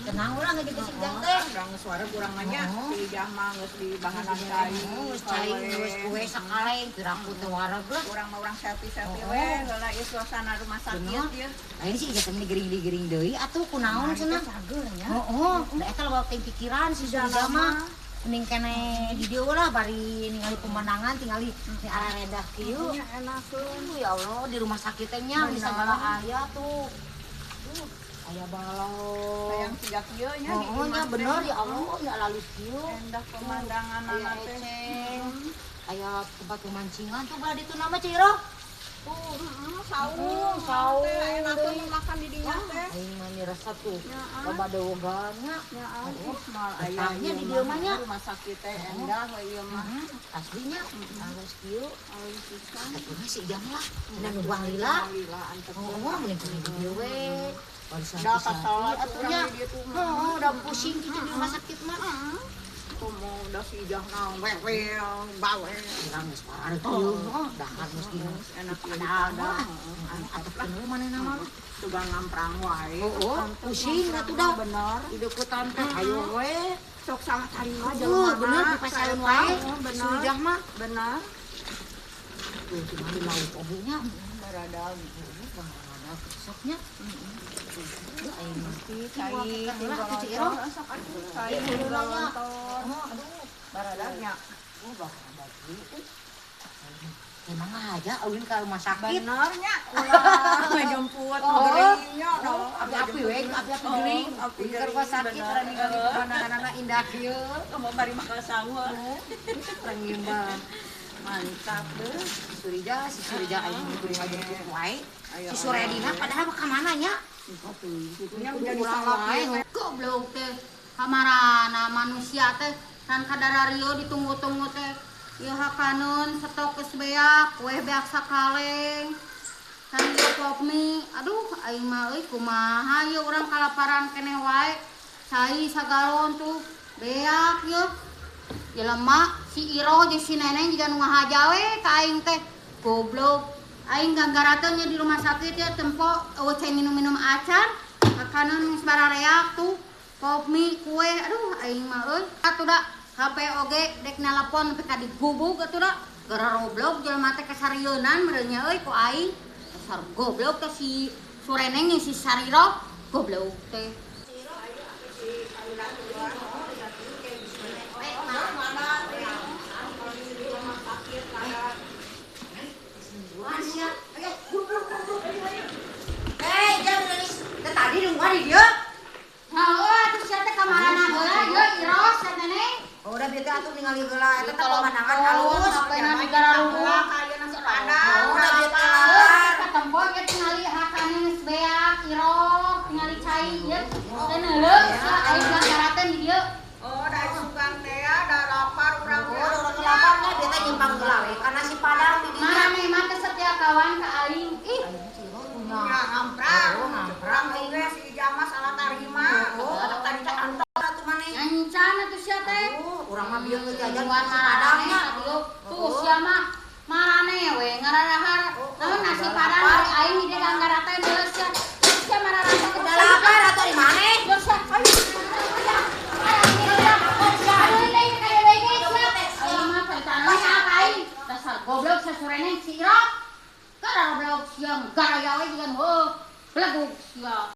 Tenang urang ge si Ijah teh. Urang suara kurang nanya si Ijah mah geus di bahanan cai. Geus cai geus kue sakaleng piraku teh wareg lah. Urang mah urang selfie-selfie we heula ieu suasana rumah sakit ieu. Lain si Ijah teh digering-digering deui atuh kunaon cenah. Heeh, da eta loba teh pikiran si Ijah mah. Mending kene di dieu lah bari ningali pemandangan tingali di araredah kieu. Enak tuh. Ya Allah di rumah sakit teh nya bisa segala aya tuh. Aya balong. Hayang siga kieu nya di imah. Nya bener ya Allah nya alus kieu. Endah pemandangan teh. Aya tempat pemancingan tuh belah ditu nama Ciro. Tuh, saung, saung. Enak tuh makan di dinya teh. Aing mah resep tuh. Loba dewogannya. Nya mal aya di dieu mah nya. Rumah sakit teh endah we ieu mah. Aslinya alus kieu. Alus pisan. Atuh si Ijah lah. Cenah nungguan lila. Lila antep. Oh, mending di dieu we. Da kasal atuh nya. Heeh, udah pusing kitu di rumah sakit mah. Komo udah si Ijah na wewel bawel. Urang geus parah kieu, dahar geus gini. Enak ada. Atuh kumaha manehna mah. Sugan ngamprang wae. Oh, pusing atuh dah. Bener. Dideukeutan teh hayo we. Sok salah tarima jelema. Bener dipasaeun wae. Si Ijah mah. Bener. Tuh di laut oge nya. Baradag. Baradag resepnya. Aing mah cai sok atuh cai galontor. Aduh, baradagnya. Oh, baradag ieu. Emang aja ulin ka rumah sakit. Bener nya ulah ngejemput geringnya. Api-api we, api-api gering. Ulin ka rumah sakit urang ningali pemandanganna indah kieu. Kamu bari makan sangu. Urang ngimbang. Mantap deh. Surija, si Surija aing kudu ngajemput wae. Si Suredina padahal ka mana nya? Urang wae. Goblok teh. Kamarana manusia teh kan kadarario ditunggu-tunggu teh. Ieu hakaneun stok geus beak, kue beak sakaleng. Kan ieu pop mie. Aduh, aing mah euy kumaha ieu urang kalaparan keneh wae. Cai sagalon tuh beak ieu. Jelema si Iro jeung si Neneng jiga nu ngahaja we ka aing teh. Goblok. Aing ganggarateun nya di rumah sakit ya tempo eueuh cai minum-minum acan. Makanan geus barareak tuh. Pop mie, kue, aduh aing mah euy. Atuh da HP oge dek nalapon nepi ka digubug atuh da. Gara roblok jelema teh kasarieunan meureun nya euy ku aing. Dasar goblok teh si Sureneng jeung si Sariro goblok teh. Tadi nungguan di dieu. Heuh atuh sia teh kamarana heula ieu Iros sia Neneng. Oh, udah bieu teh atuh ningali heula eta teh pemandangan halus. Apena negara luhur aya nasi padang. Udah bieu teh lapar. Katempo ieu tingali hakane geus beak Iros, tingali cai ieu. Teh neuleuh sia aing gangarateun di dieu. Oh, da sugan teh da lapar urang teh. Oh, urang lapar nya bieu teh nyimpang heula we kana nasi padang di dieu. Marane mah teh setia kawan ka aing. Ih, nya ngamprang. Ngamprang oge si Ijah mah salah tarima. Oh, tadi teh antar atuh maneh. Nyancan atuh sia teh. Urang mah bieu geus jajan nasi padangnya. Tuh sia mah marane we ngararahar. Naon nasi padang dari aing di ganggarateun heula sia. Sia mararasa udah lapar atuh di maneh. Geus sia. Dasar goblok sasurene si Iro. Gara goblok sia garaya we jiga heuh. Belegug sia.